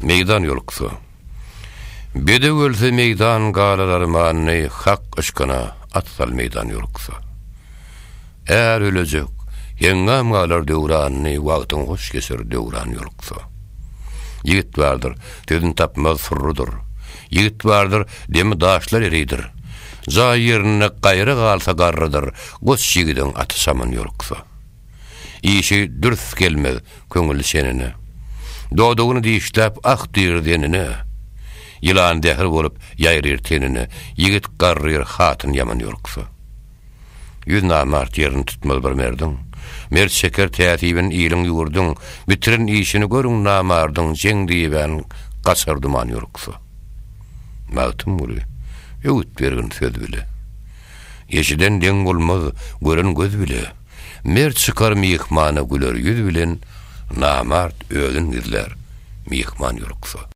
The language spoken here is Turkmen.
Meýdan ýoluksa. Bedew ölse meýdan galar armanly, Hak yşkyna at sal meýdan ýoluksa. Är ölejek, heňňam galar döwranly, Wagtyň hoş geçer döwran ýoluksa. Ýigit bardyr, sözün tapmaz syrrydyr. Ýigit bardyr, demi daşlar eridir. Jaý ýerinde gaýra galsa garrydyr, Goç ýigidiň aty çaman ýoluksa. Işi dürs gelmez köňül şenine. Dodagyny dişläp ah diýr zenine. Ýylan zäher bolup ýaýryr tenine, Ýigit garryr hatyn ýaman ýoluksa. Ýüz namart ýerini tutmaz bir merdiň. Mert çeker täsibin iliň-ýurduň, Bitiren işini görüň namardyň, Jeň diýibän gaçar duman ýoluksa. Magtymguly, öwüt bergin söz bile. Eşiden deň bolmaz, gören göz bile. Mert çykar myhmana güler ýüz bilen, Namart özün gizlär, myhman ýoluksa.